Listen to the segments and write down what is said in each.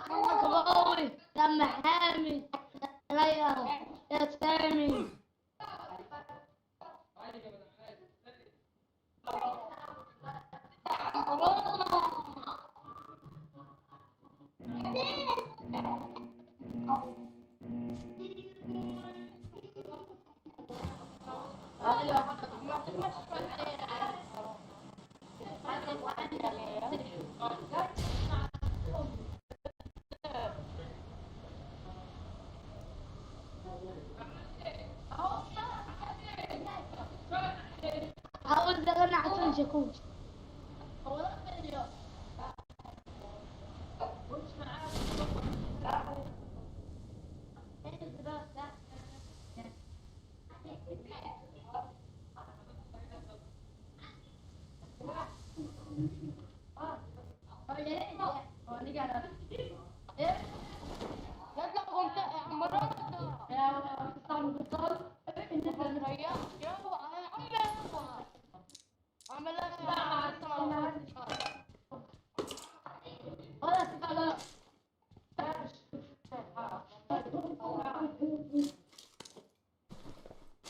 عقباوي يا محامي يا يا سامي. عاوز اغني عشان شاكوش.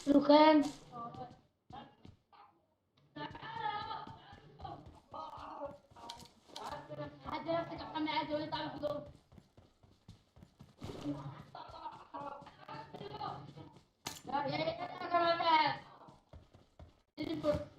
دخان. حد نفسك يا محمد عايز يقول لي تعالى خدهم. يا يا كمان ادي فرصة.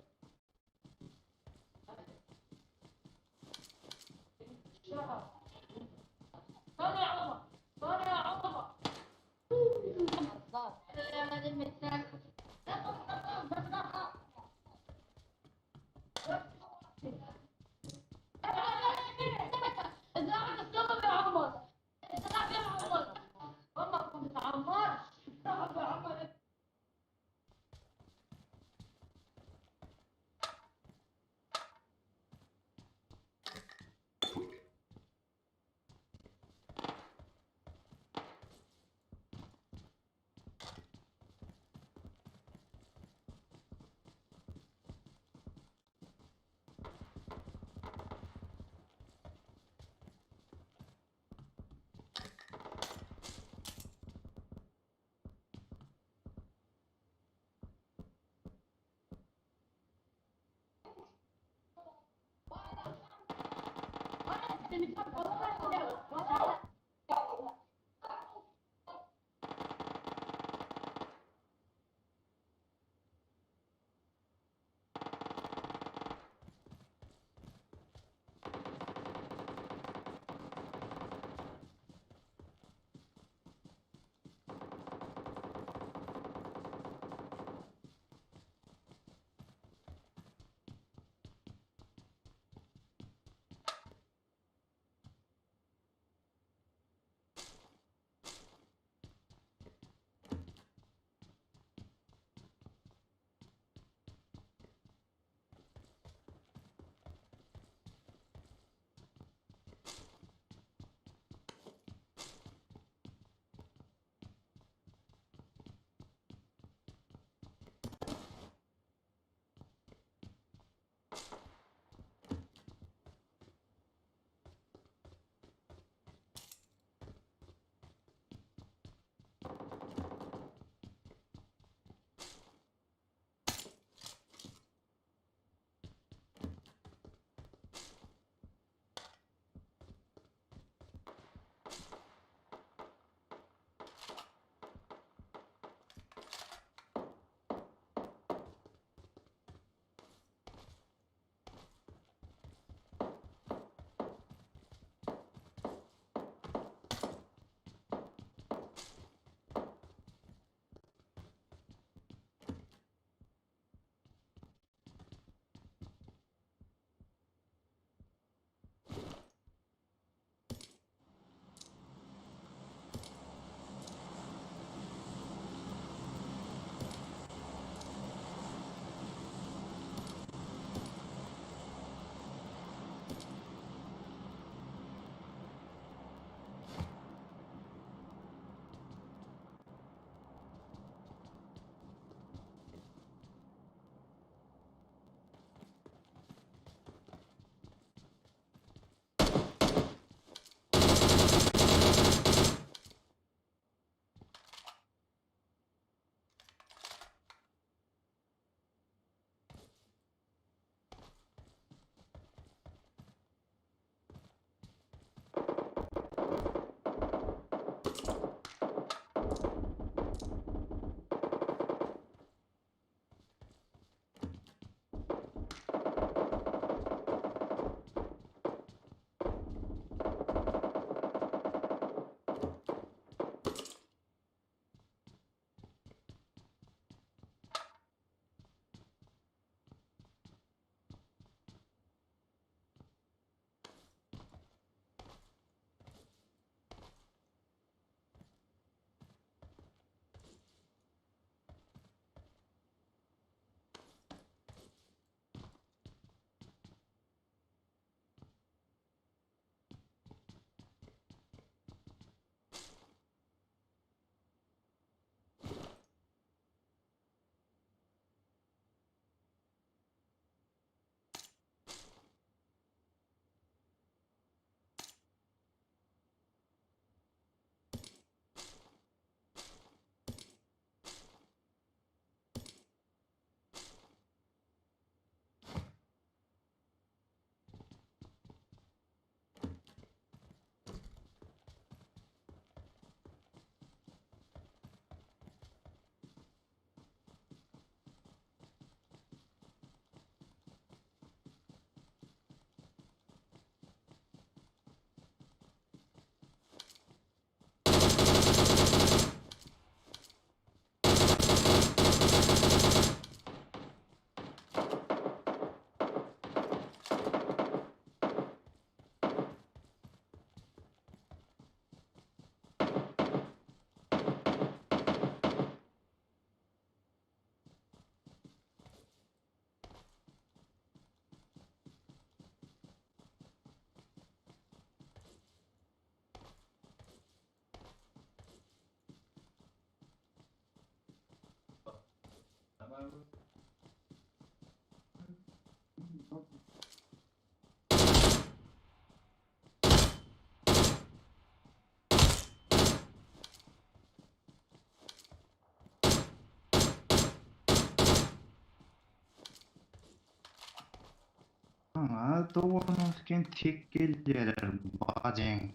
Maňa doganyň siken tek gelýäler bajeň.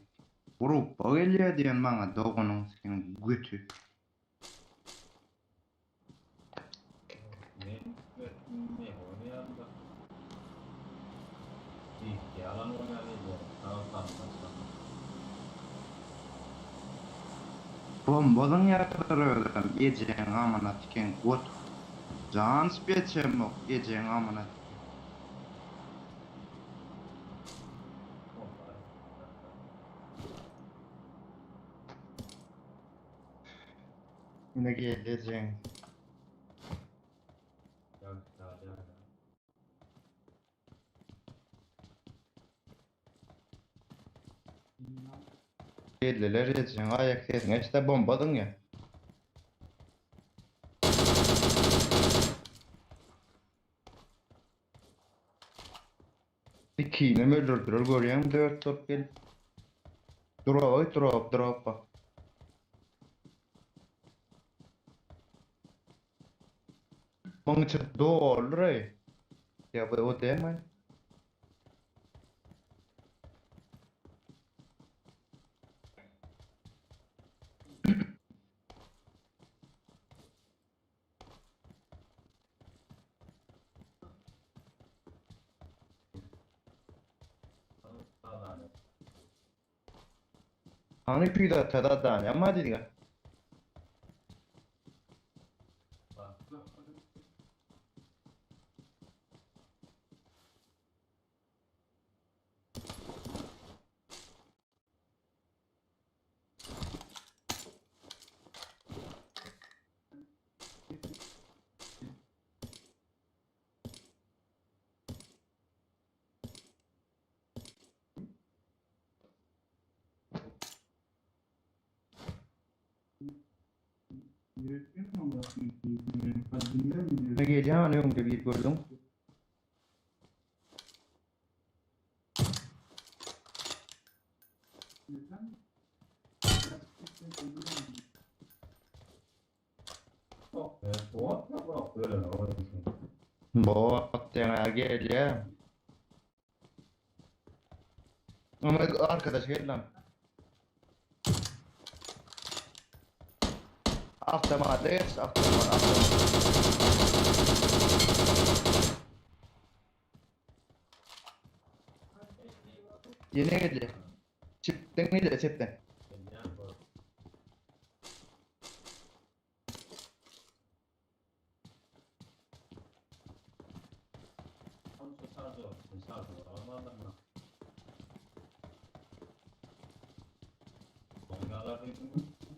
Grupba gelýä diýen maňa doganyň siken göti. Men men oýnaýaryn-da. Ýalan oýnaýan edýär. Bomba zyňýarlar özem ejeň amyna tiken got. Jan speçemok ejeň amyna tiken. Ine geldi ejeň. Geldiler ejeň aýak sesiňi eşitse bomba zyňýa. Ikinem öldürdüler görýäňmi dört bolup gelip. Duraba git duraba duraba bak. Muň içi doldur eý. Ýa bu o dälmi? Hany küýde tada dany amma diýdiňä. Ne gelýän hany öňde bir gördüm. Bot ýaňa gelýär. Ama arkadaş gel lan. Avtomata geç, avtomat, avtomat. Ýene geldi. Çepden geldi, çepden.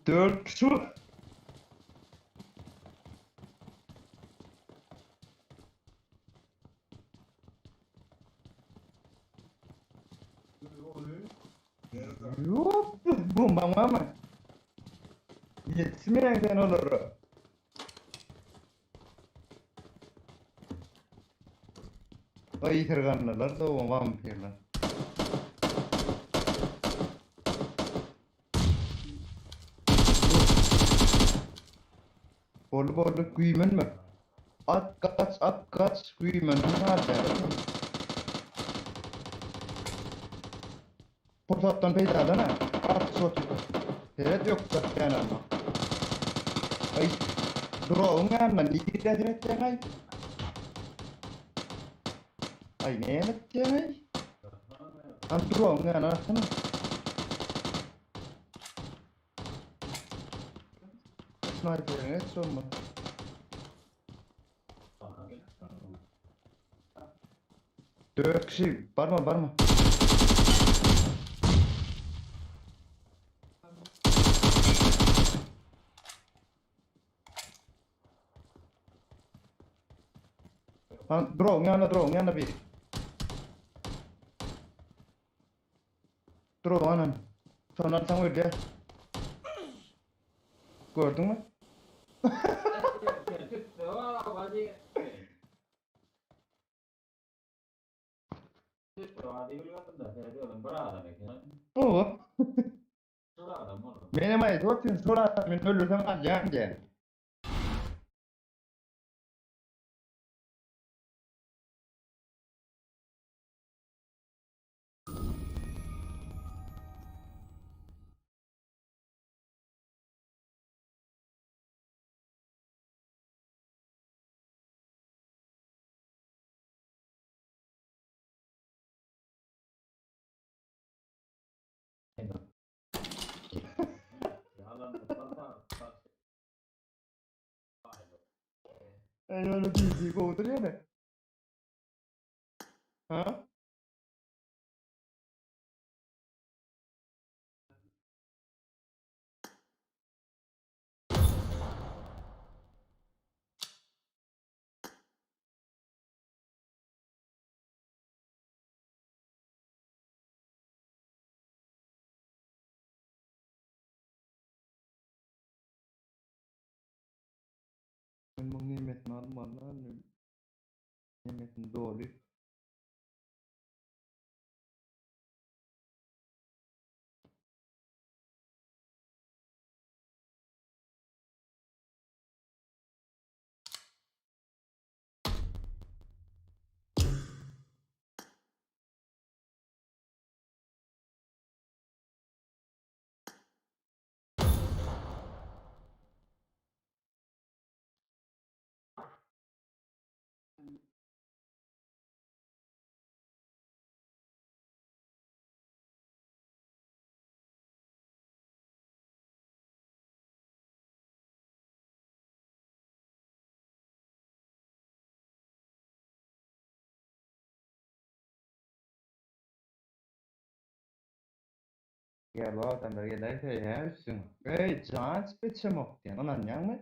Dört kişi var. Yok, bomba var mı? Yetişmeyen sen olur. Ay ýitirganlylar da o wampirler. Boldy boldy güýmenme. At gaç at gaç güýmenme Pursatdan peýdalan ha. At şoty. Seret ýok ýan alma. Aý. Drogyň ýanynda nirde seretýäň aý? Aý näme etýäň aý? An drogyň ýanyna atsana. Snayperiňe hiç olmaz. Dört kişi barma barma. Lan drone ýanyna drone ýanyna bir. Drone anan. Şony alsaň ölýär. Gördüňmi? Owa. Menem aýdyp otyryn, şol adamy öldürsem alýan diýen. Eý ýöne DD gowudyr ýene. Ha? Men muň nemesini almaly Nemesini doly. Gel o adamlar geläýse ýa üstüň. Eý jan içip-içemok diýen, ynanýaňmy?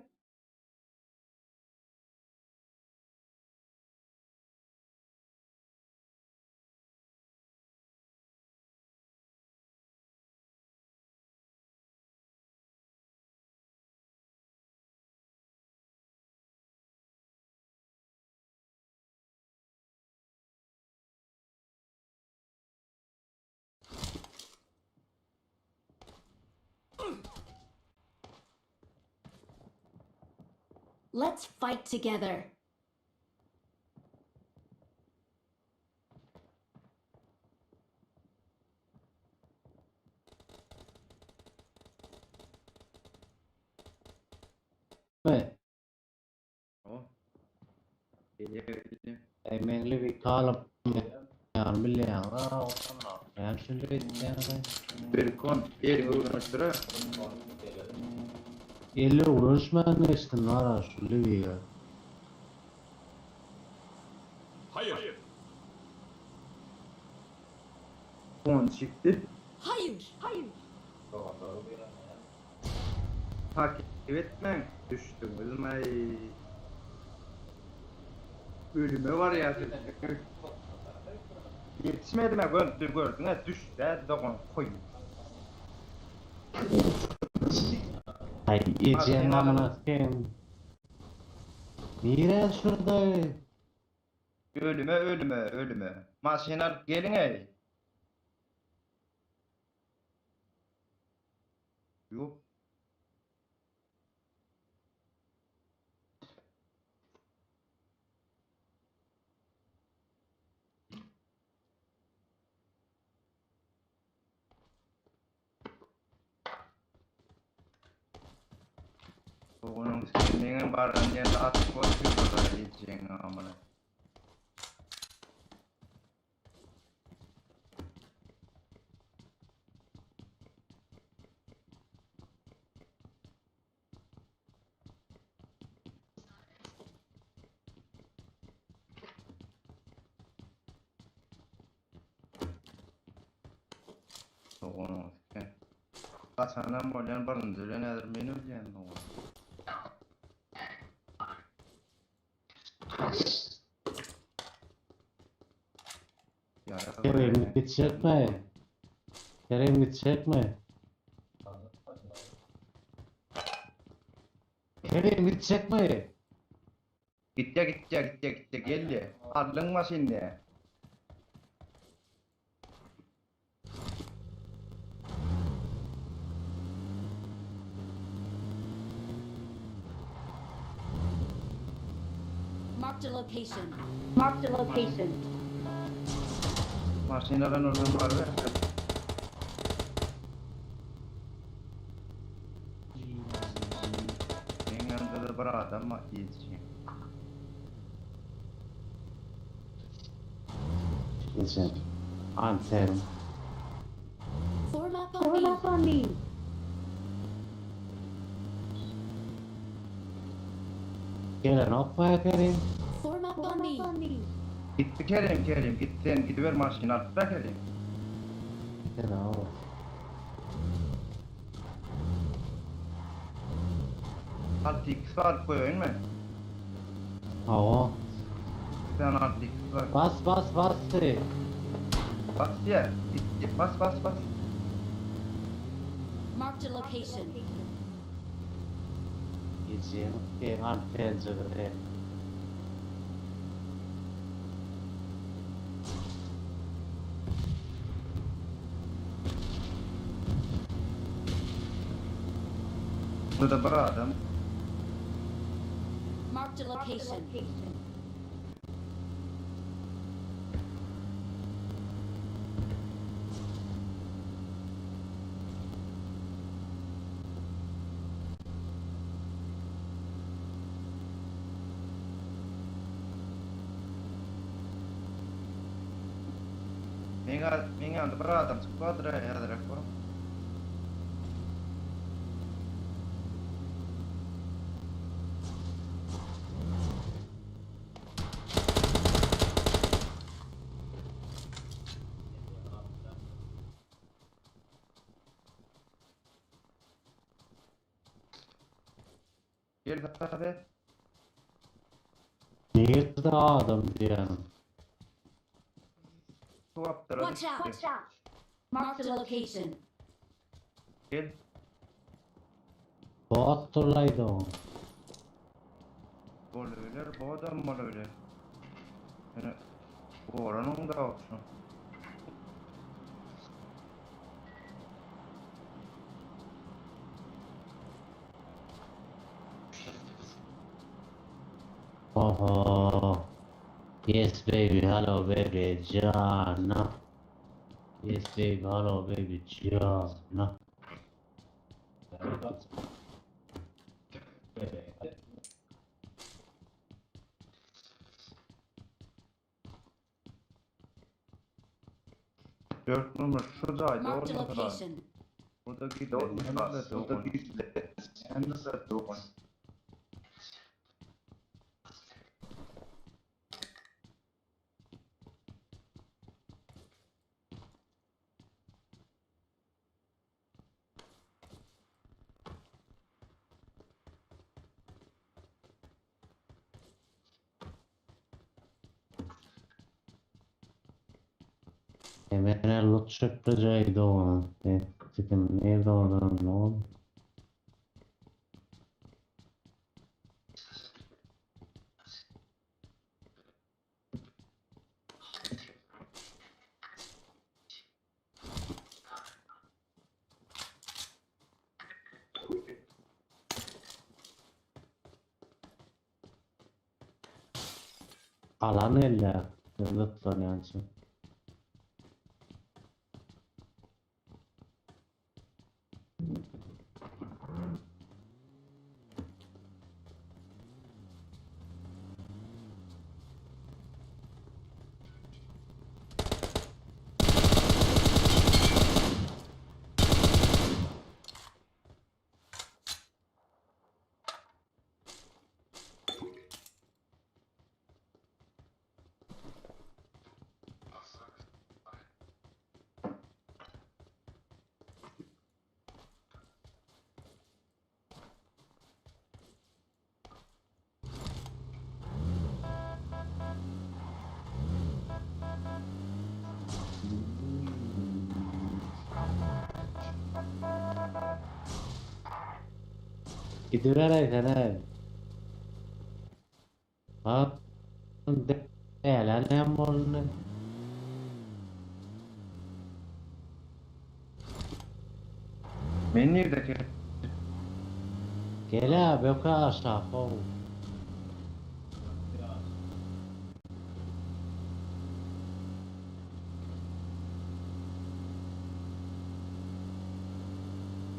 Let's fight together. Me. O. Gelýär, gelýär. Eý meňli bir galyp ýaly bilýäň. Näme üçin beýtýäň? Berkon, eliňi öwrenişdir-ä. Eli öwrenişmän geçdim nara şu liwiýa. Hayır. Ponçikdi. Hayır. Hayır. Takip etmäň düşdüňizmi-aý. Ölüme barýar siz. Ýetişmedim-ä gördü gördüň-ä düşdi-ä dogan koý. Aý ejeň amyna sen. Nirä düşürdi? Ölüme ölüme ölüme. Maşyn alyp geliň-eý. Ýok. Onuň meňem baran ýerde atyp oturýarlar ejeň amyna. Doganyň sen. Gaçanam bolýan birinji bilen häzir men ölýän dogan. Kerem gitjekmi? Kerem gitjekmi? Kerem gitjekmi? Gitýä gitýä gitýä gitýä geldi. Aldyň maşynyny. Marked a location. Marked a location. Maşyn alan oradan bar be. Meň ýanymda-da bir adam bar diýiji. Geçen. Anten. Form up on Form up on me. Gelenokmy Kerim? Form up on me. Gitdi Kerim Kerim git sen gidiber maşyny alyp da Kerim. Sen o. 6x alyp goýaýyn men. Hawa. Sen 6x var. Bas bas bas. Bas diye. Git, Bas bas bas. Marked a location. Gijim keňan penjirede. Burada bir adam. Marked a location. Meň ýanymda bir adam çykyp bardyr häzirek bu. Gel abi. Nirde adam diýen. Su apdyra Watch out. düşdi. Marked a location. Gel. Bot turlaýdy o. Bolabilir, bu adam bolabilir. Yani oranın da olsun. Oho. Yes baby, hello baby, jana. Yes baby, hello baby, jana. 4 numara şu da Marked a doğru mu? location. Burada gidelim. Burada gidelim. Hemen lot çöplejeydi o. Dedim nerede oradan ne oldu? Alan elle. Lütfen yani. Gidivereysen he. Ha? Dälen hem boldy. Men nerede ki? Gel abi böke aşağı kov.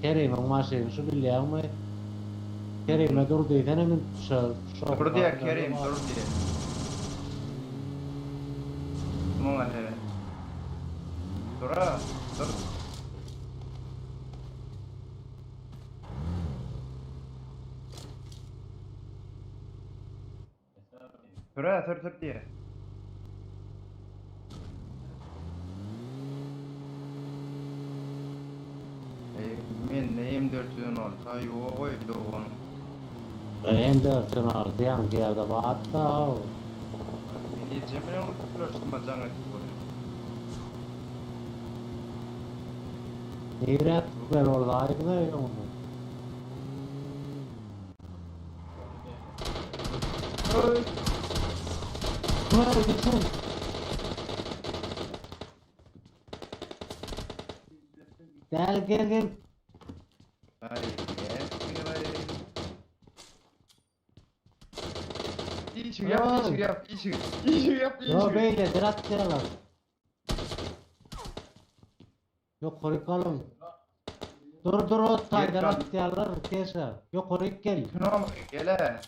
Kerim'in maşyny şu bilýäňmi? Kerim'e dur diýsene men şu şu. Dur diye Kerim dur diye. Muňa hele. Dur ha, dur. Sür-ä, sür, sür diýýär. Eý, mende M 416 ýok-oý, dogan. M 416 ýaňky ýerde bar-da-ow. Men ejem bilen gürleşdim, jaň edip bolýar. Nirä gitmeli boldy aýdyň-a öňünden. Gel gel gel. Işik ýap, işik ýap, işik. Işik ýap, işik. Yo beýle drat diýerler. Ýokaryk galyň. Dur dur o taýdan atýarlar Keşa. Ýokaryk gel. Kino gele.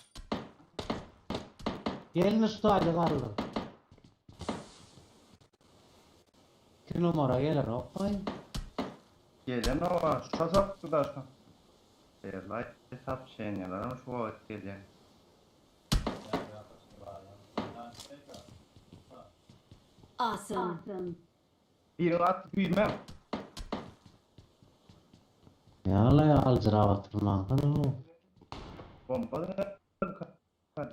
Gelin şu taýda galyň. Iki numara gelen okmaý. Gelen owa şo sokdy da şo. Berlaý sapşeniýalaram şu wagt gelýär. Awesome. Biriň aty güýme. Ýaly aljyrap oturmaňsana. Bomba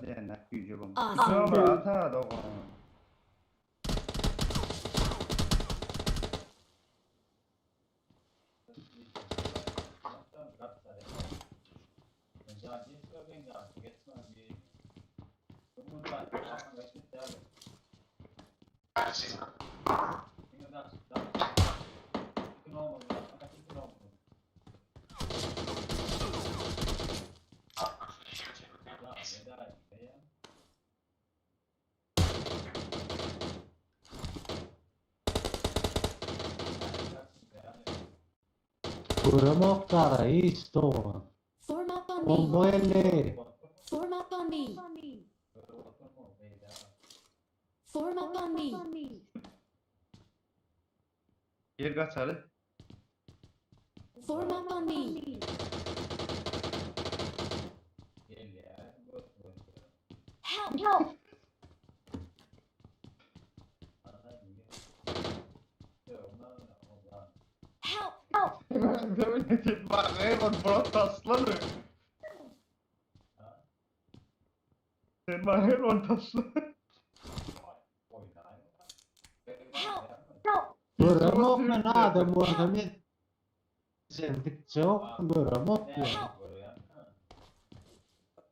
diýen güýje bomba. Awesome. Ata dogan. Göremok dara hiç dogan. Form up on me. Bomba geldi. Form up on me. Form up on me. Gel gaçaly. Form up on me. Help! Help! Help! Help! Sen bana her on taşla. Help! Help! Göremok men adam görsem ýetjek dikjek göremok diýýär.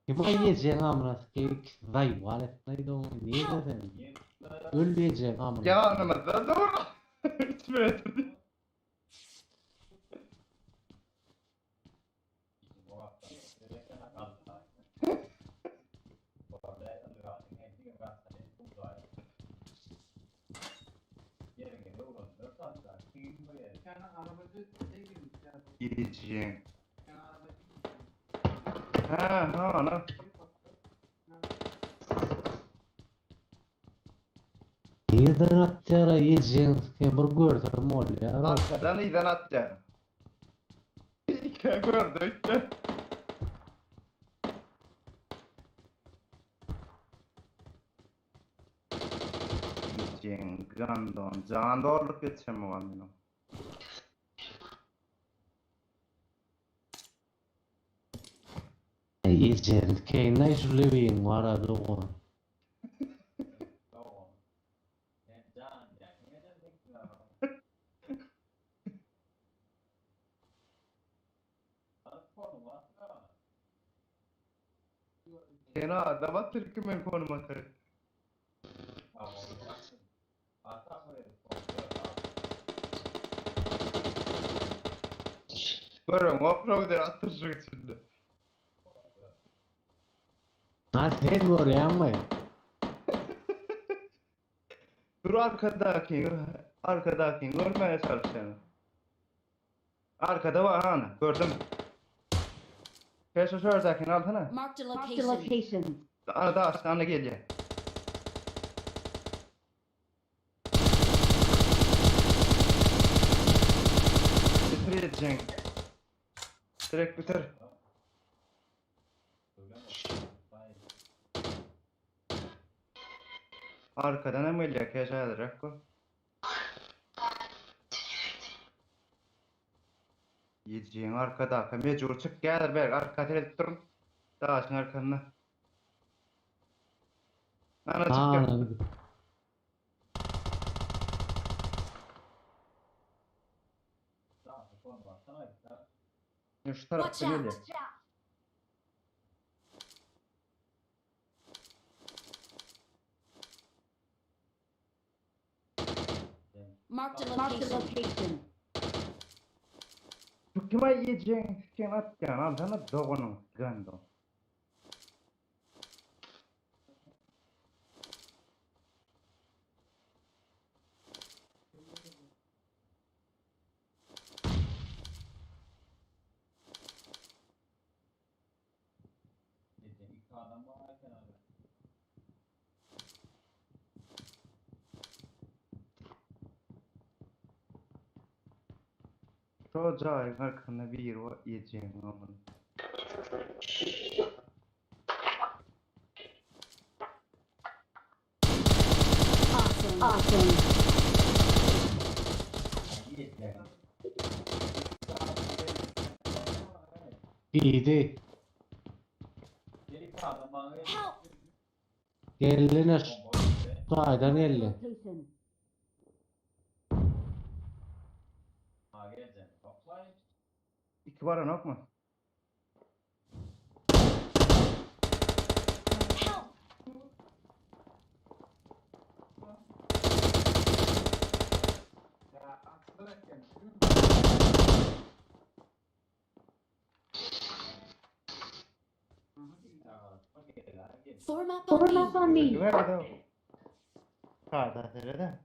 Kim o ýejek amyna sikeyik zaýwal etmeýdi o nirde sen? Öl ýejek amyna. Ýanymyzda dur. 3 metr. Gideceğim. Ha ha ana. Nirden atýar ýejek sikeyik bir görsem bolýar. Arkadan ýylan atýar. Iki gördük. Gideceğim gandon. Can doğruluk geçeceğim o an. Ýejek sikeýin şu lewiň bar a dogan. Sen adam atır ki men konum atar. Görün oprow der atır şu içinde. Ha sen görýäňmi? Dur arkadaki, arkadaki görmeye çalışıyorum. Arkada var hani gördüm. Peşo şuradakini alsana. Marked a location. Ana da ana geliyor. Bitir edeceksin. Direkt bitir. Arkadan hem gelýär, keş häzirräk bol. Ýedijiň arkadaky mejbur çyk häzir berk arka seredip durun. Daşyň arkasynda. Ana çykýar. Ana gidip. Şu tarapda Watch out! gelýär. Marked a location. Şu kime ýedijiň sikýän atýan alsana doganyň gando. Gece iki adam var kenarda. Şu jaýyň arkasynda biri bar ýedijiň amyny. Awesome. Awesome. Giydi. Gel iki adam bana gel. Help! Geldi ne şu Bomba gitti. taýdan geldi. Location. Ha geleceğim. Toplayın. Iki baran ok mu? Help! Form up on Form me. up on me. Nerede o? Sağda serede.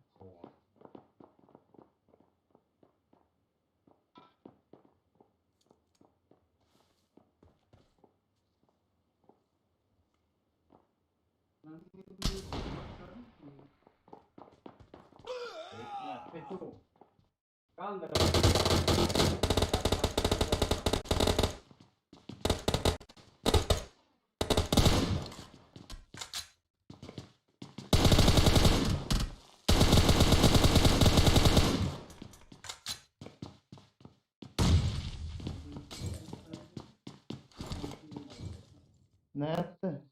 Ne yaptı?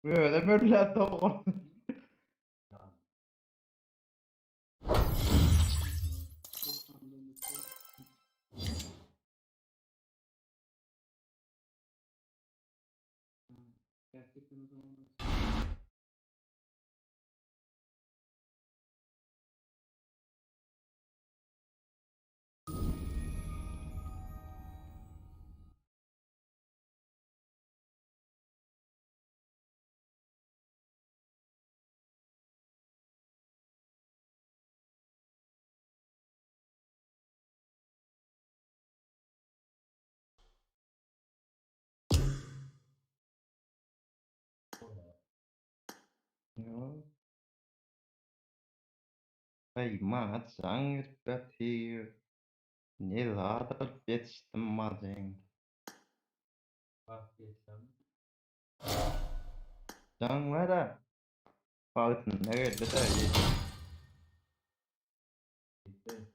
Böyle böyle dogan. Yok. Ay ma can batyr. Ne zaten yetiştim macın. Bak geçsem. Can var ha. Baktın ne geldi de yetiştim. Gitti.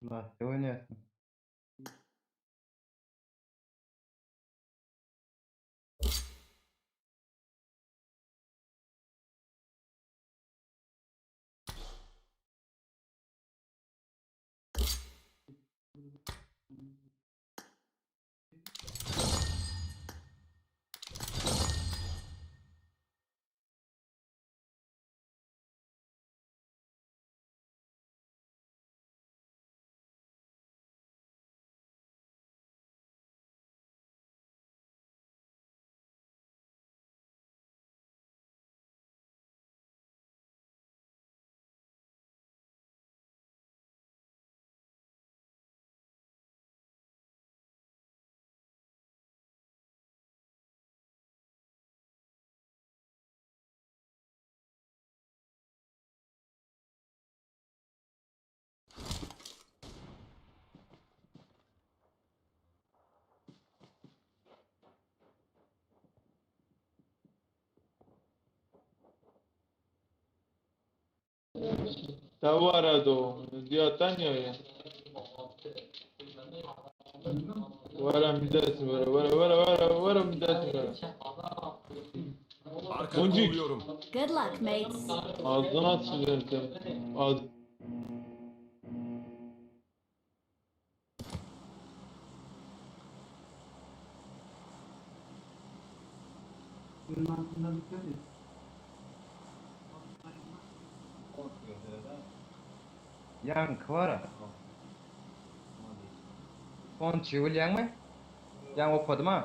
Nasıl oynuyorsun? Tawara do. Diýatan ýa. Wara midasi wara wara wara wara wara midasi wara. Arkanı Boncuk. kolluyorum. Good luck, mates. Ağzına sıçacağım sen. Ağz Ýaňky bar. Ponçy bilýäňmi? Ýaňy okadym ha.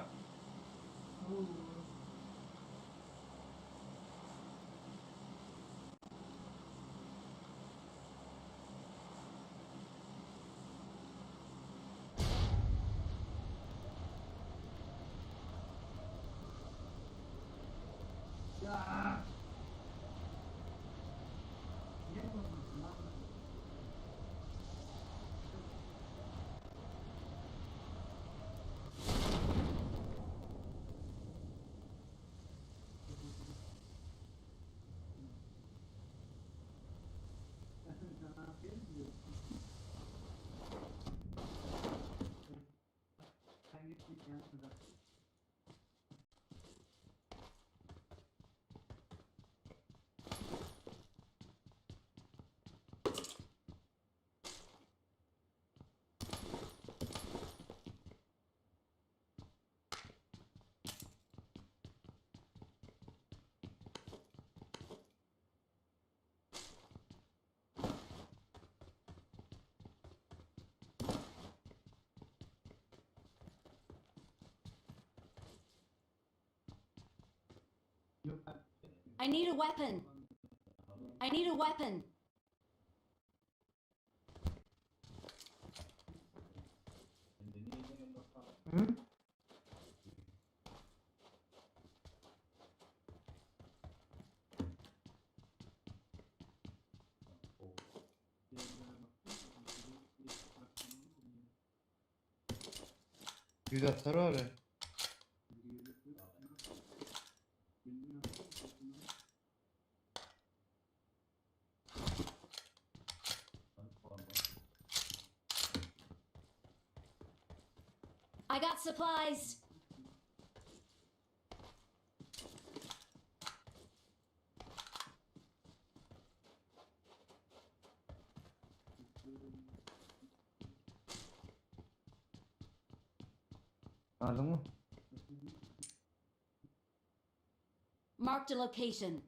I need a weapon. I need a weapon. Hı? Yüz atar var ya. I got supplies. Aldyň mı? Marked a location.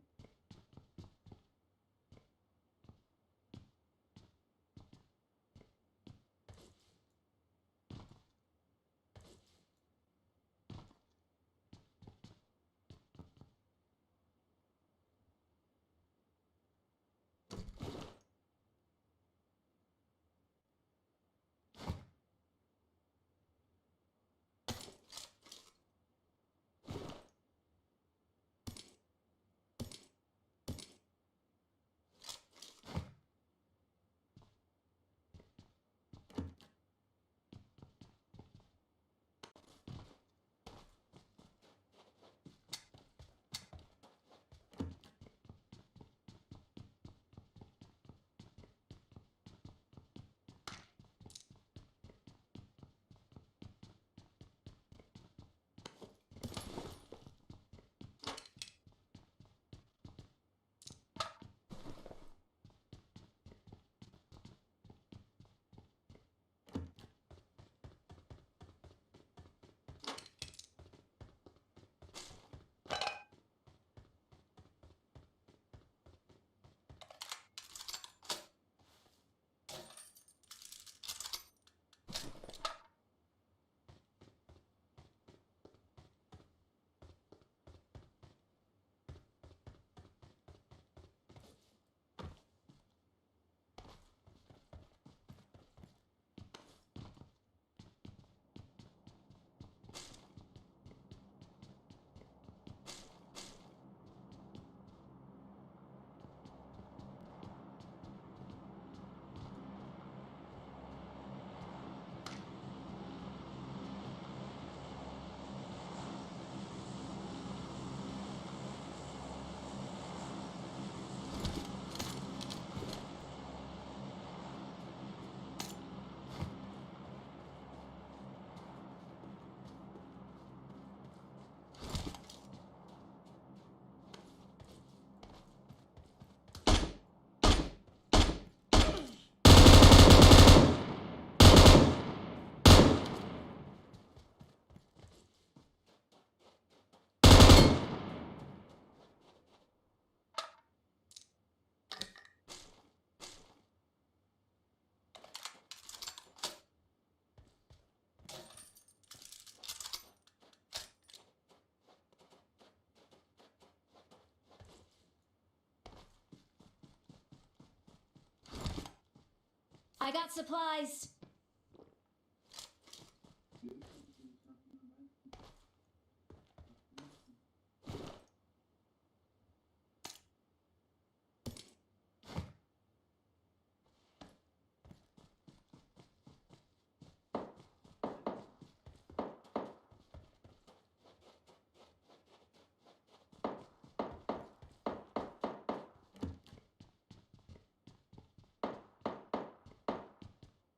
I got supplies.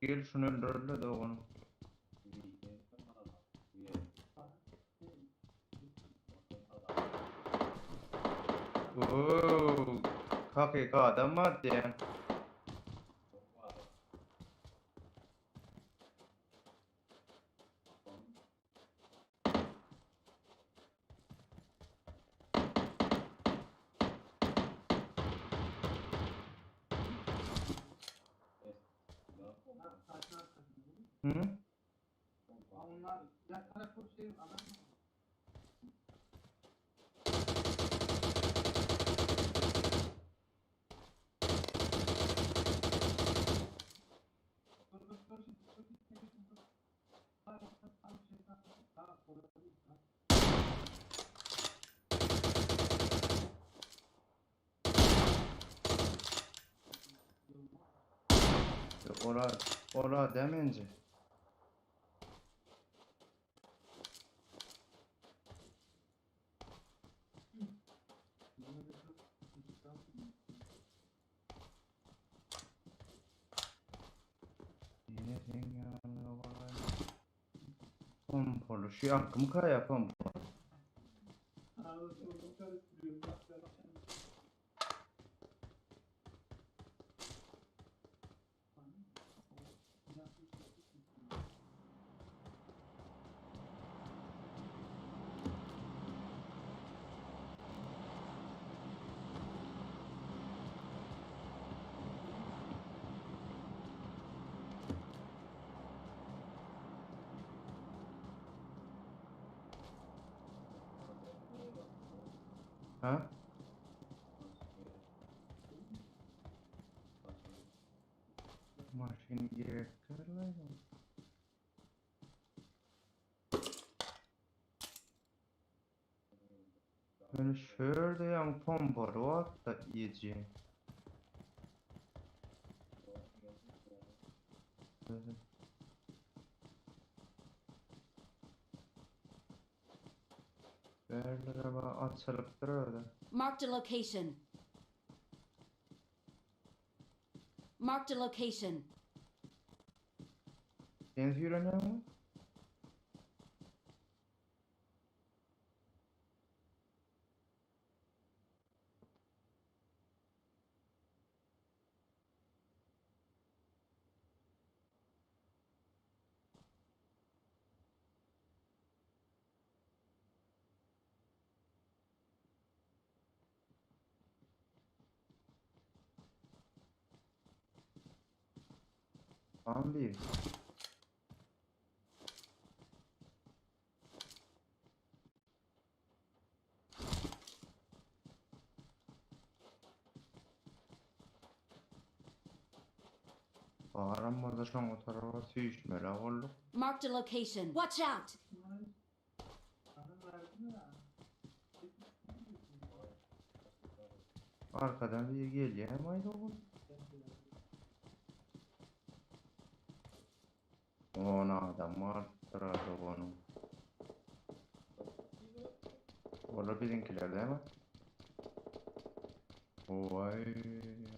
Gel şuny öldüreli dogan. Oo, hakyky adam bar diýen. Hı? Ora, ora demence. Yine sen yanına var. Pompalı. Şu yankımı kaya pompalı. Ha? Maşyn gerektirler. Yani şöyle yan pompalı var da yiyeceğim. Berlere bak açılıp duruyor Marked a location. Marked a location. Sen sürenler mi? Tamam değil. Aramada şoň tarafa süýüşmeli bolduk. Marked a location. Watch out! Arkadan bir gelýär maýda oğlum. Ona adam artdyrardy onu. Ola bizimkiler değil mi? Vay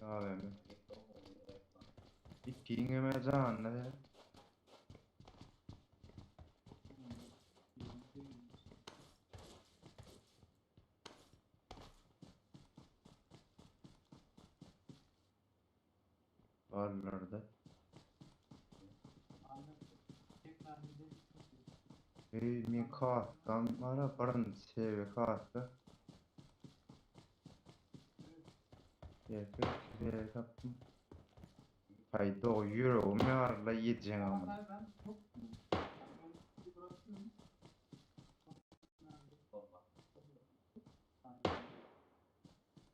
abim. İkiňeme janly. Barlarda. Ey min kastam bara birinji seviye kasta. Erkek seviye tapdym. Haýda o ýüregim ýaryla ýetjek amyna.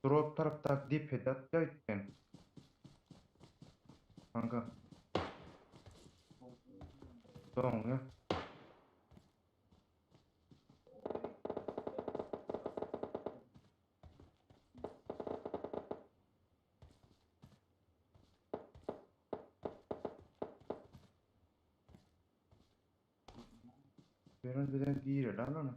Drop tarapdaky depede atýar öýtýän. Kanka. Doňýa. Beren bilen gireli alana.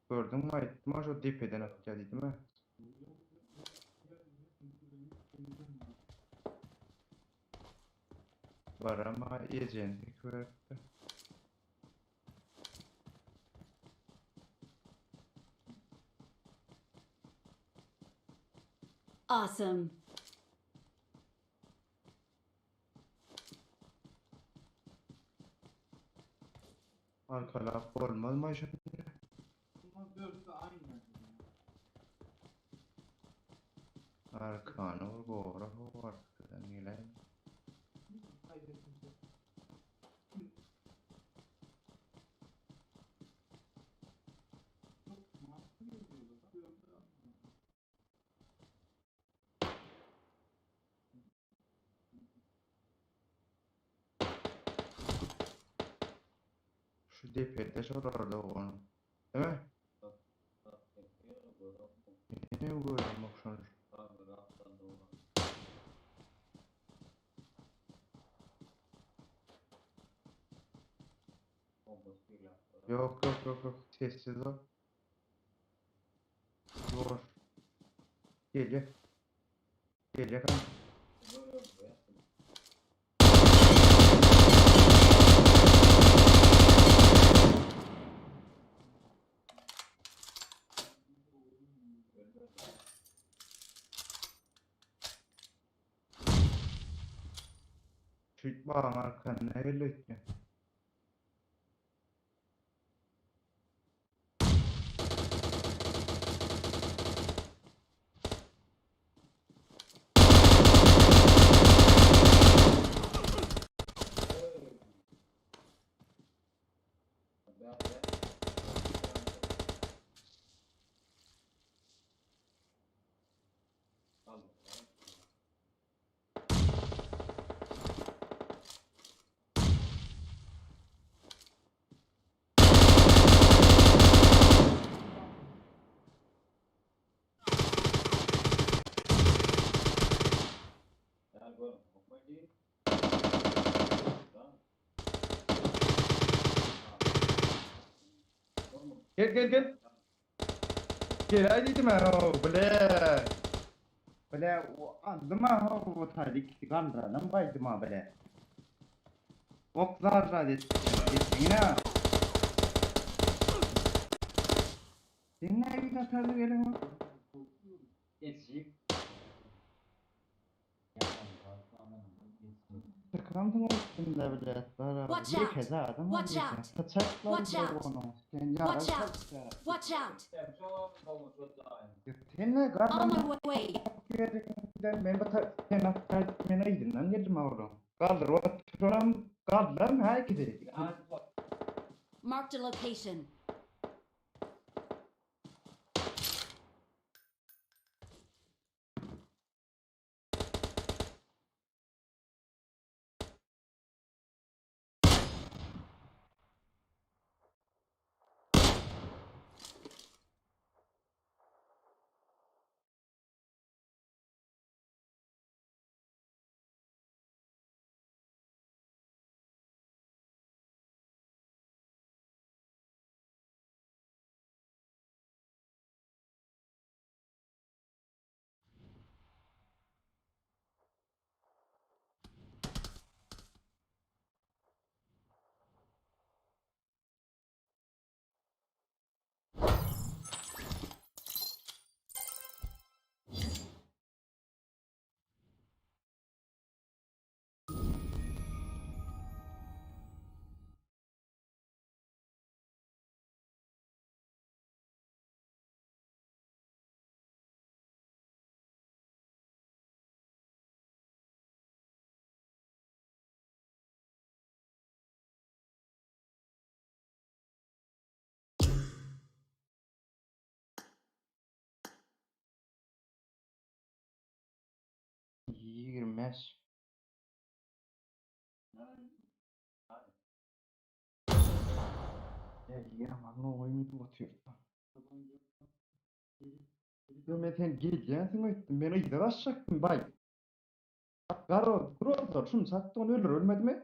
Gördüňmi aýtdym-a şo depeden atýa diýdim-ä. Barama ejeni sekiberipdir. Awesome. Arkalap bolmaz maşyn. Arkany bir gora ho arkadan gelen. Şu depede şolarda onu. Değil mi? Ne görüyorum bak şunu. Yok yok yok yok sessiz ol. Dur. Gel gel. Gel gel kanka. Şu bağın arkasına öyle ötüyor. Gel gel gel. Gel ay dedim ha bile. Bile o andım ha o taydik gandradan baydım ha bile. Ok zarra dedim. Yine. Sen ne atarlı gelin o? Geçeyim. Tıkandın üstünde bile. Watch Bir out. kez adam Watch out. Watch out. Watch Watch out. Watch out. Sen ne On my way. Men sen men aýdymdan geldim oğlum. Galdyr oturam galdyram herkese. Marked a location. 25. Ya ýaman oýun otyr. Yo men sen gelýänsiň öýtdüm. Men yza basjakdym baý. Garo, grozlar şuny satdy ony öldür ölmedimi?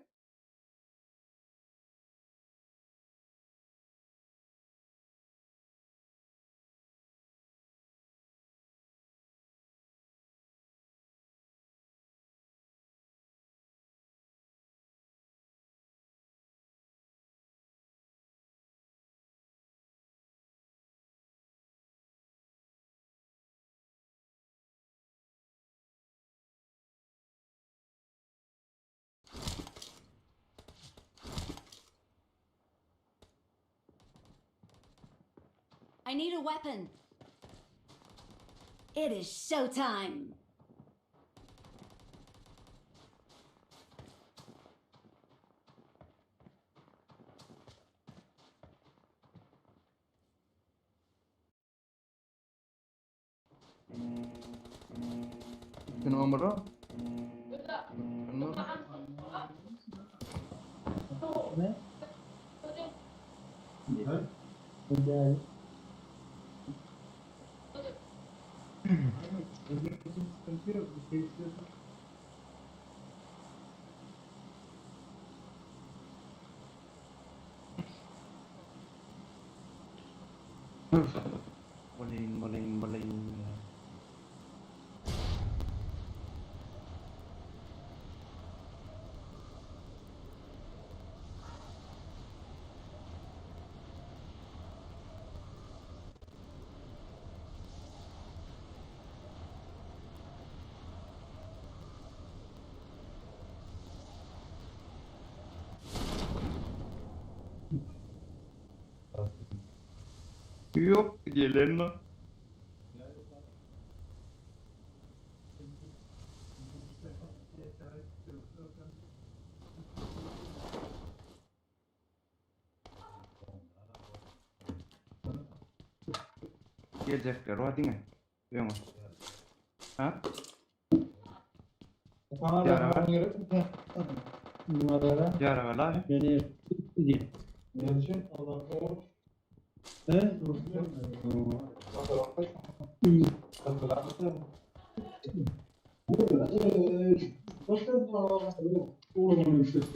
I need a weapon. It is showtime. Sen omra. Ne? Bolaýyn, bolaýyn, bolaýyn. Yok gelen o. Gelecekler o diňe. Öňe. Ha? Ýara. Ýara la.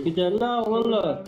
Giderler oglanlar.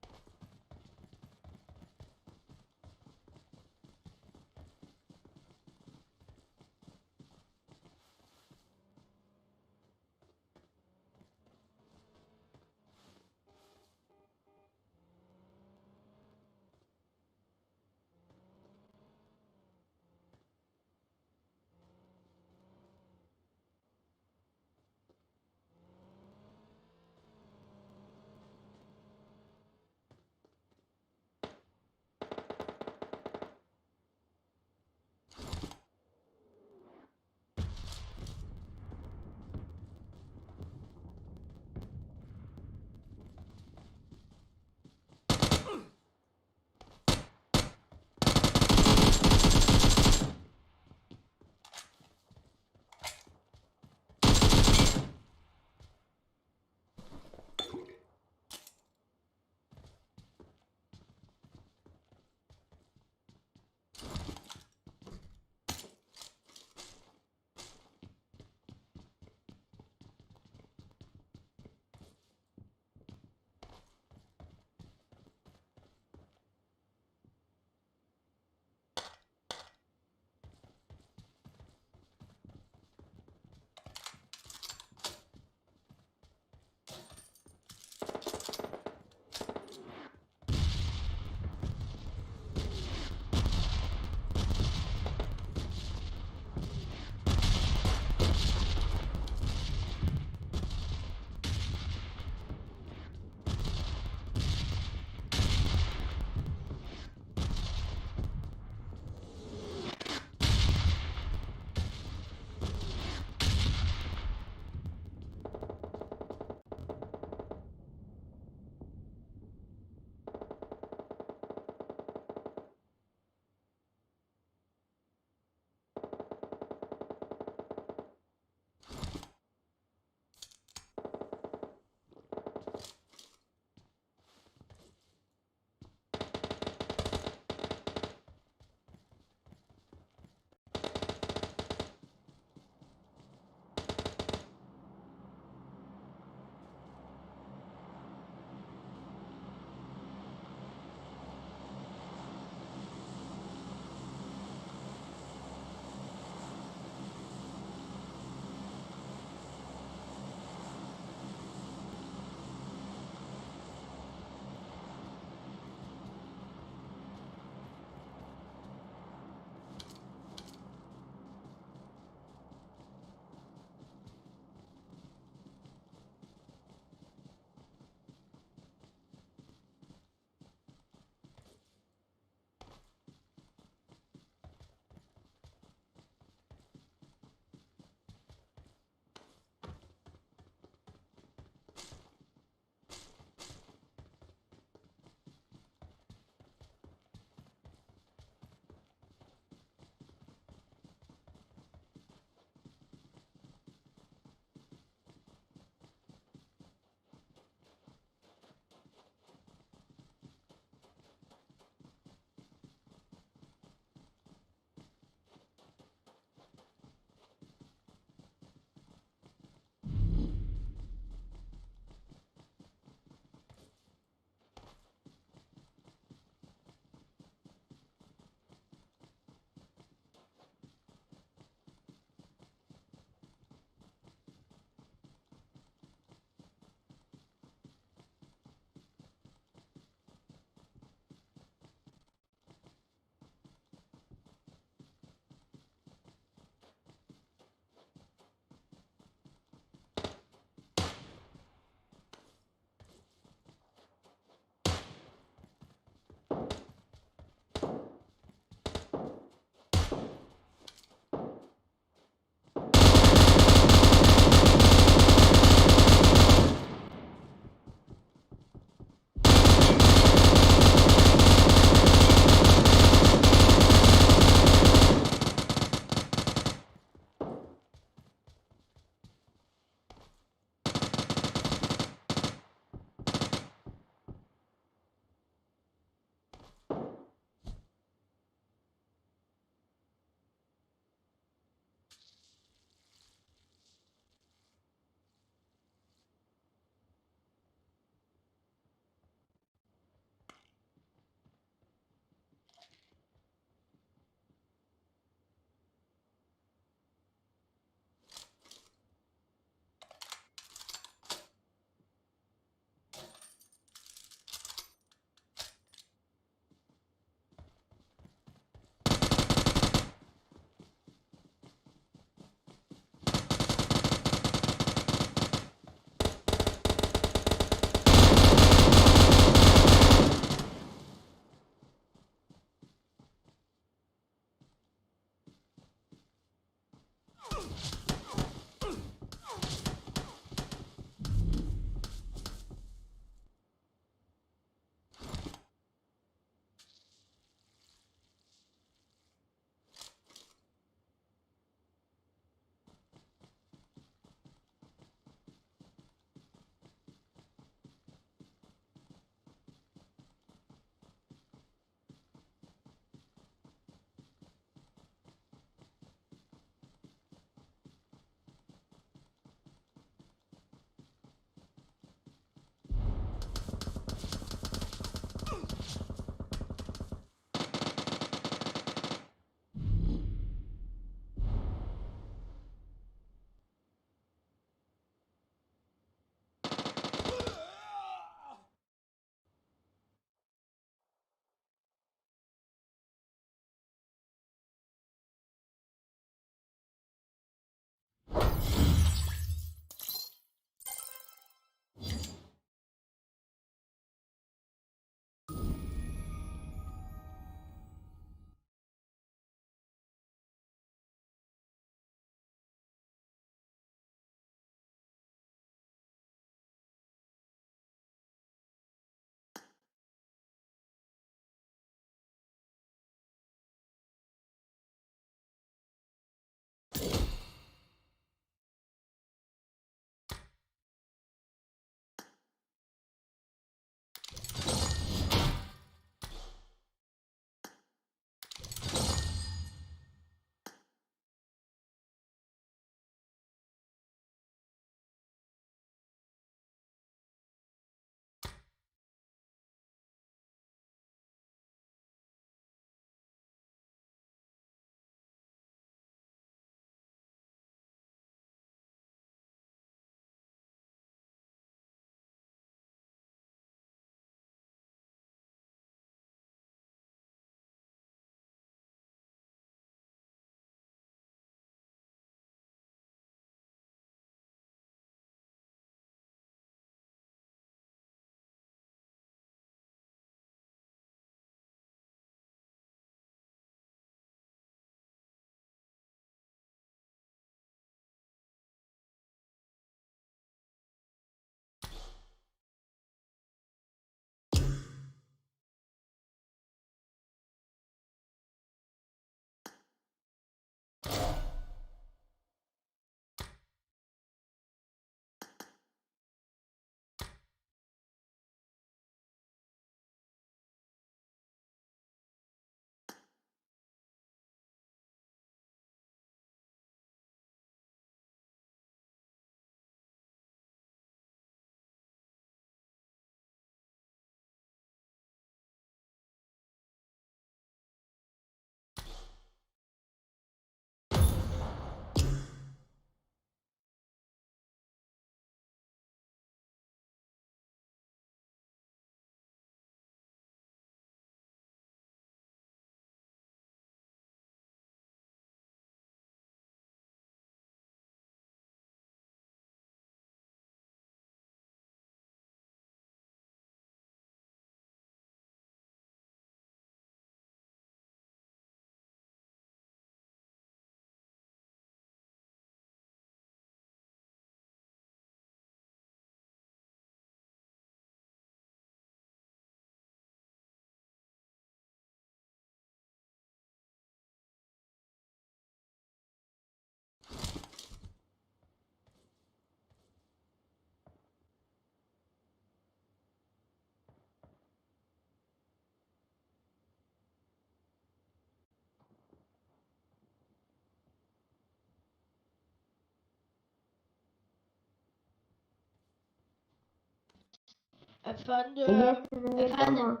Efendim. Ege sesin geliyor Efendim. mu?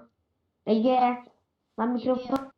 Ege. Lan mikrofon.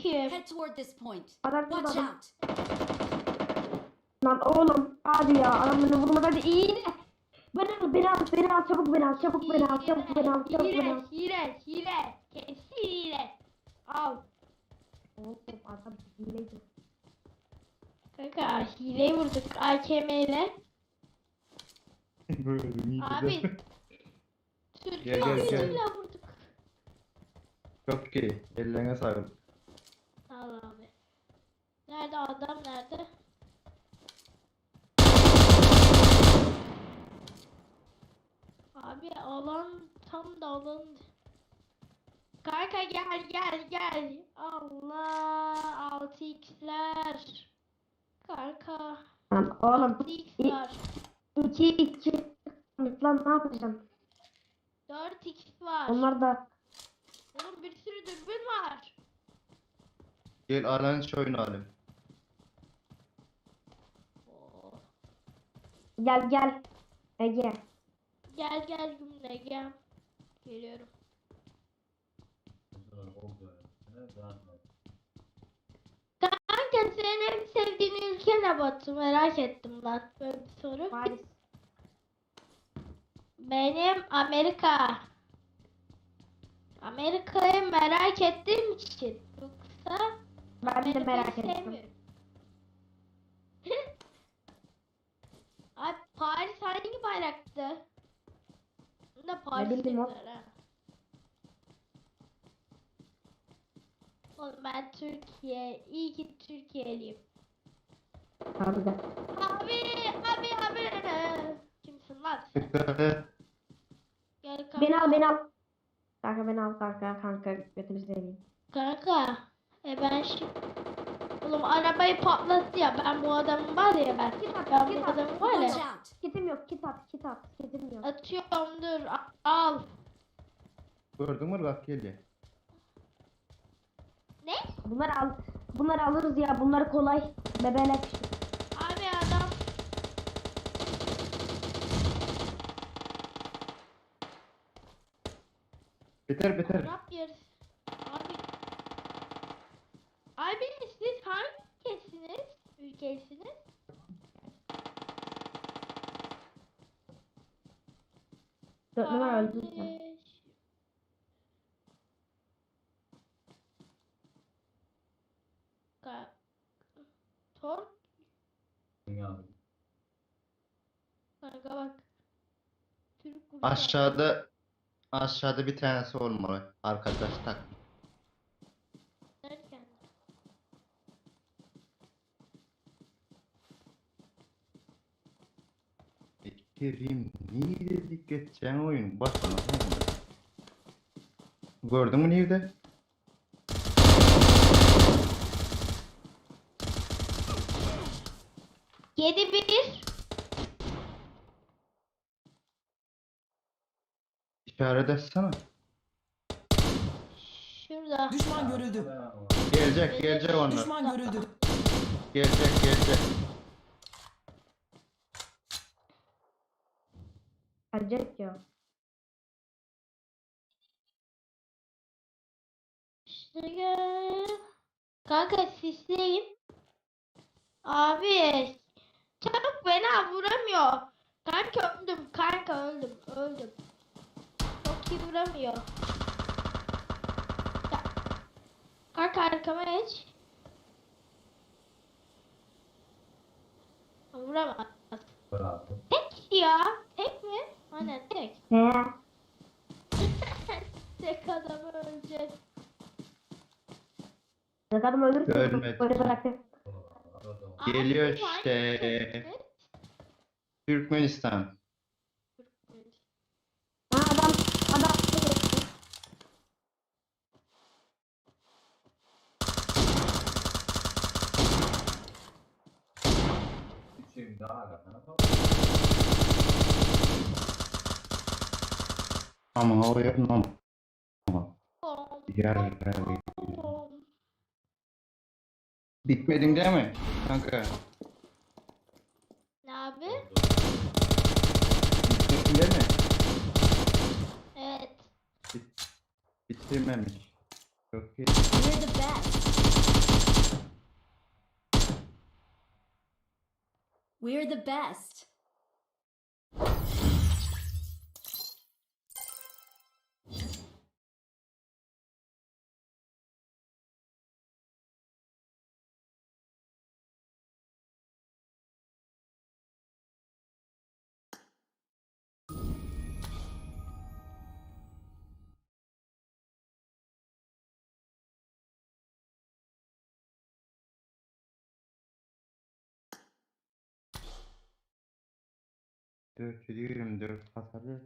kim? Head toward this point. Adam Watch adam. out. Lan oğlum hadi ya adam beni vurmadı hadi iyi de. Beni al beni al beni al çabuk beni al çabuk beni al çabuk beni al çabuk beni Hile, al. hile, hile. Kesin hile. Al. Oğlum adam hileydi. Kanka hileyi vurduk AKM ile. Abi. Türk Gel, gel, gel. ile vurduk. Çok iyi. Ellerine sağlık. Sağ ol abi. Nerede adam nerede? Abi alan tam da alan. Kanka gel gel gel. Allah 6x'ler. Kanka Lan oğlum 6x var. 2 2 lan ne yapacağım? 4x var. Onlar da Oğlum bir sürü dürbün var. Gel alan içi oynayalım. Oo. gel gel. Ege. Gel gel cümle gel. Geliyorum. Kanka senin en sevdiğin ülke ne Batu? Merak ettim lan böyle bir soru. Paris. Benim Amerika. Amerika'yı merak ettiğim için. Yoksa Ben de Amerika'yı merak ettim. sevmiyorum. Ay Paris hangi bayraktı? Bunu da Paris bileyim o. dediler ha. Oğlum ben Türkiye, iyi ki Türkiye'liyim. Abi de. Abi, abi, abi. Kimsin lan sen? Dikkat et. Gel kanka. Beni al beni al. Kanka beni al kanka kanka götünü seveyim. Kanka. E ben şimdi... Oğlum arabayı patlattı ya. Ben bu adamın var ya ben. Git at, Ben git bu at. adamın var ya. Watch out. Kitim yok kit at kit at kitim yok. Atıyorum dur. Al. Gördün mü bak geliyor. Ne? Bunları al bunları alırız ya bunlar kolay. Bebelek. Abi adam. Biter biter. Arap yarısı. Abi. Abi siz hangi ülkesiniz? Ülkesiniz? Dört numara öldün sen. Kardeş. Ka Tor Kanka bak. Türk grubu. Aşağıda aşağıda bir tanesi olmalı. Arkadaş tak. Derken. Kerim niye dedik geçen oyun başına. Gördün mü nerede? 7-1. İşaret etsene. Şurada. Düşman görüldü. Gelecek gelecek onlar. Düşman görüldü. Gelecek gelecek. Gelecek ya. İşte gel. Kanka sisleyim. Abi. Çok fena vuramıyor. Kanka öldüm. Kanka öldüm. Öldüm. Çok iyi vuramıyor. Ya. Kanka arkama geç. Vuramaz. Tek ya. Tek mi? Aynen tek. He. Tek adamı öleceğiz. Ne kadar ölürsün. Ölmedi. Böyle bıraktım. Abi Geliyor siz hangi işte. ülkesiniz? Türkmenistan. Ha adam adam. Ama o yapmam. Bom, Yer. bom. Bitmedin değil mi? Kanka. Ne abi? Bitmedin değil mi? Evet. Bitirmemiş. Çok iyi. We're the best. We're the best. 424 hasar ver.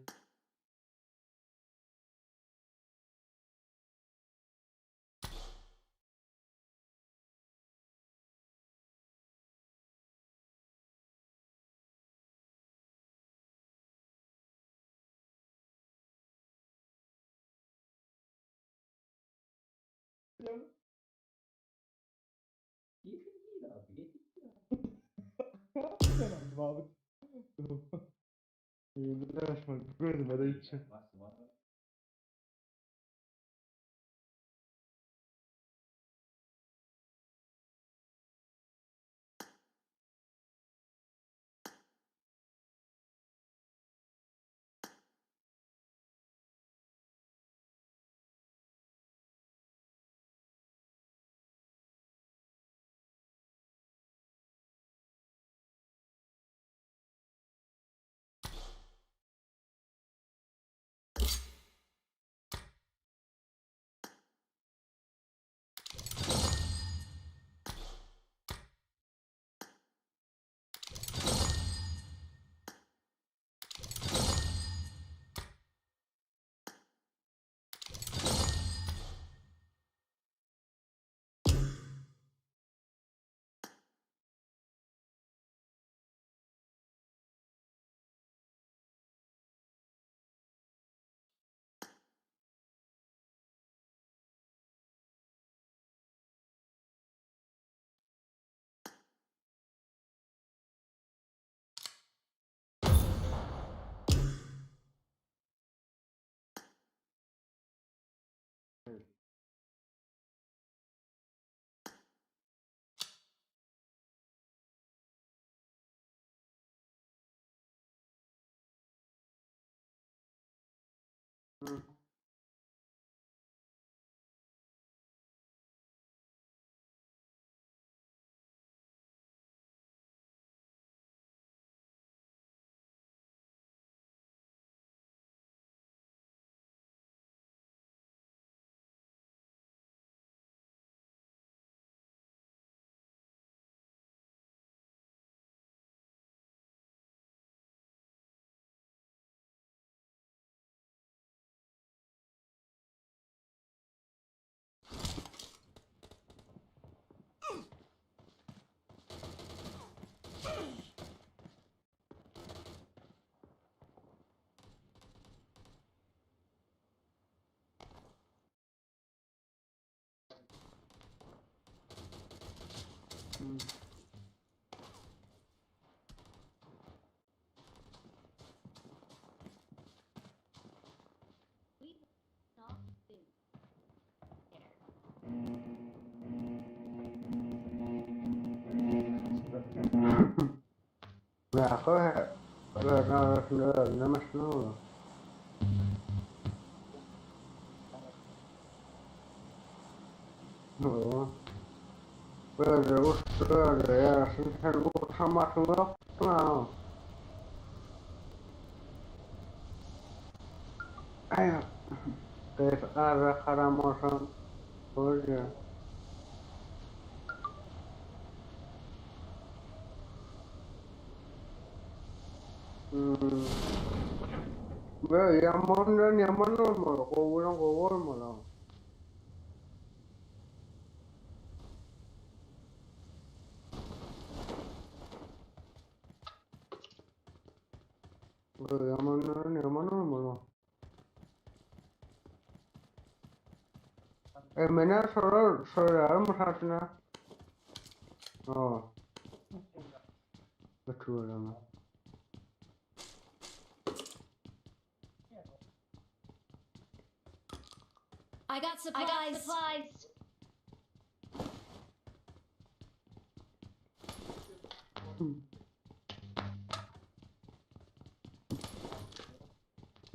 I got supplies. I got supplies.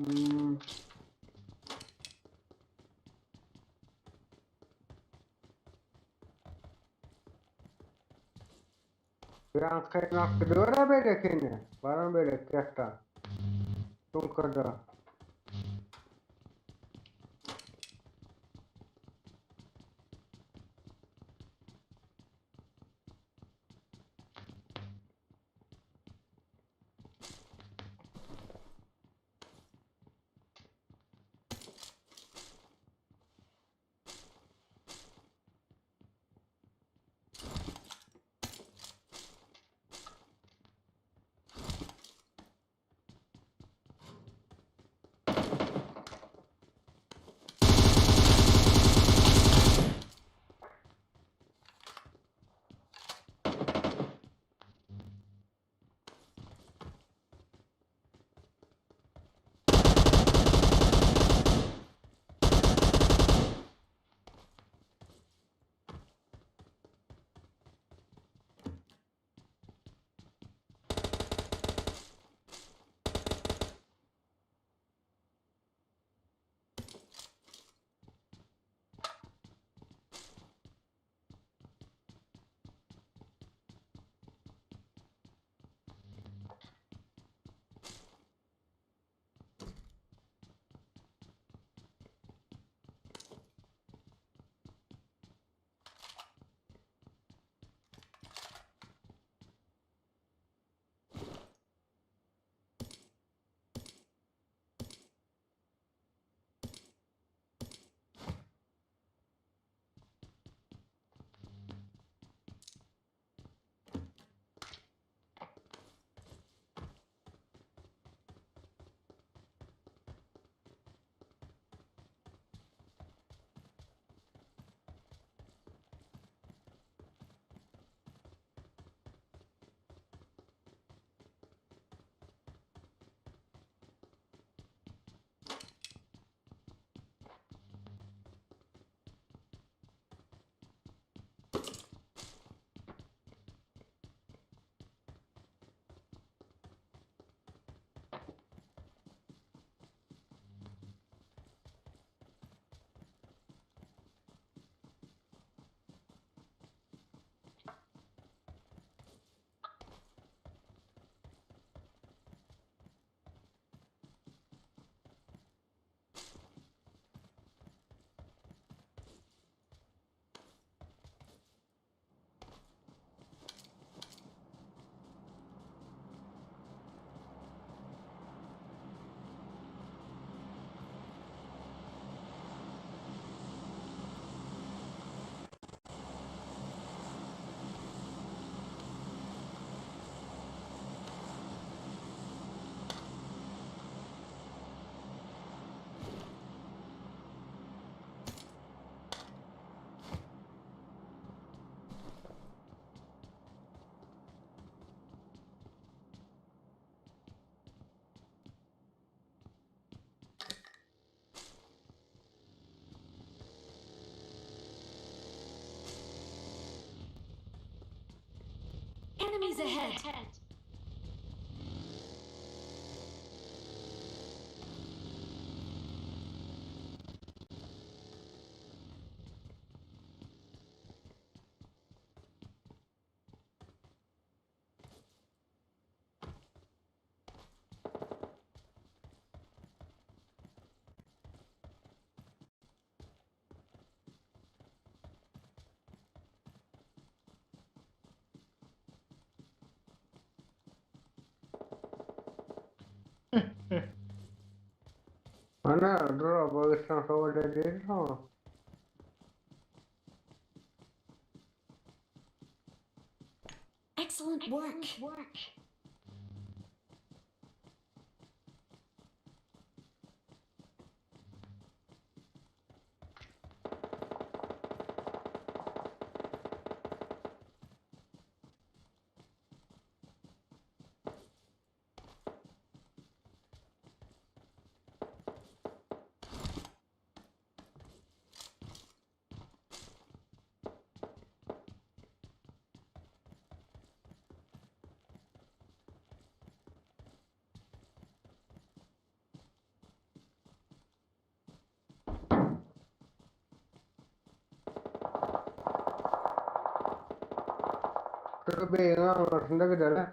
Hmm. Ýaňky nakdy döre beýlekini. Baran beýleki ýatda. Bunkerda. Enemies ahead! Ana drop alırsan şöyle değil ama. Excellent work! Şu beýiň aňyrsynda gideli.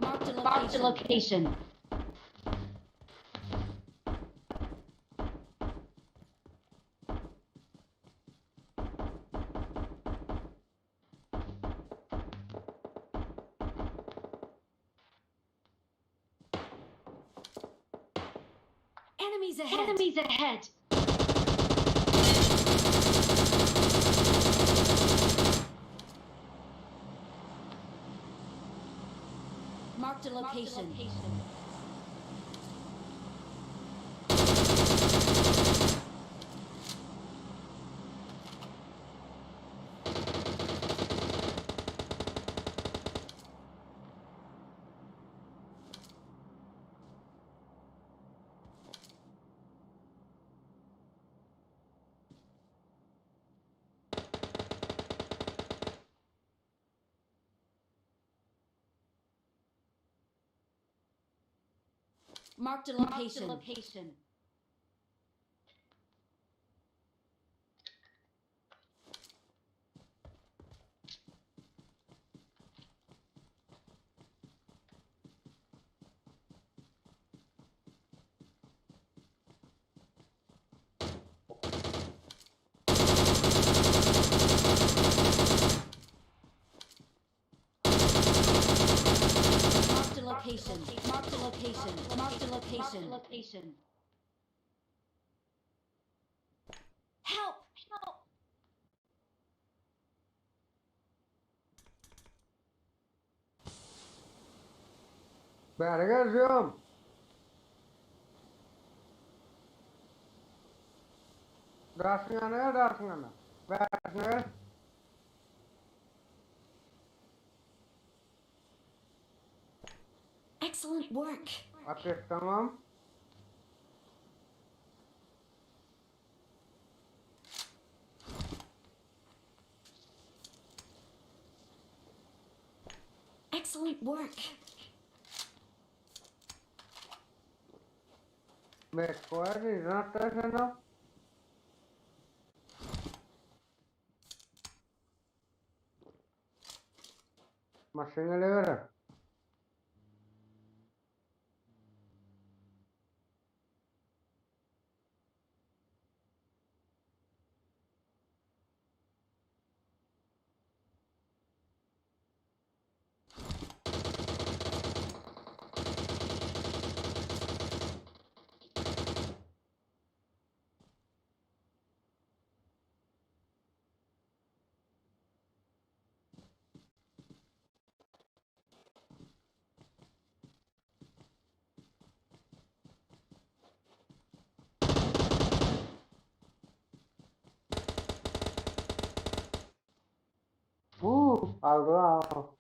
Marked a location. Marked a location. Enemies ahead. Enemies ahead. Marked a location. Marked a location. Marked a location. Marked a location. Marked a location. Marked a location. Location. Help! Help! Bäri geljiom. Daşyň ýanyna gel, daşyň ýanyna. Bärisine gel. Excellent work. Ateş tamam. Excellent work. Mekoer zaten Maşyna lewer. Aldy.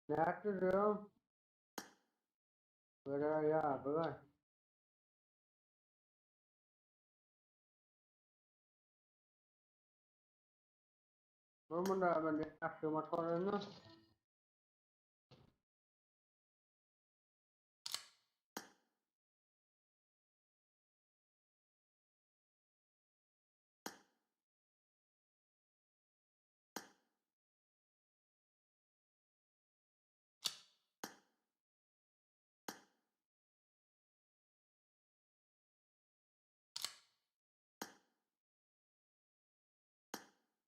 Nätdi diýom? Wara ýadyga. Bu munda ben ýagşy motoryny.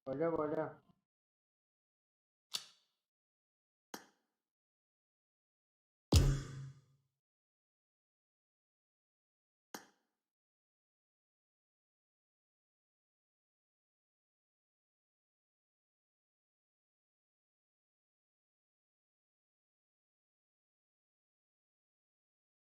Bolýa bolýa.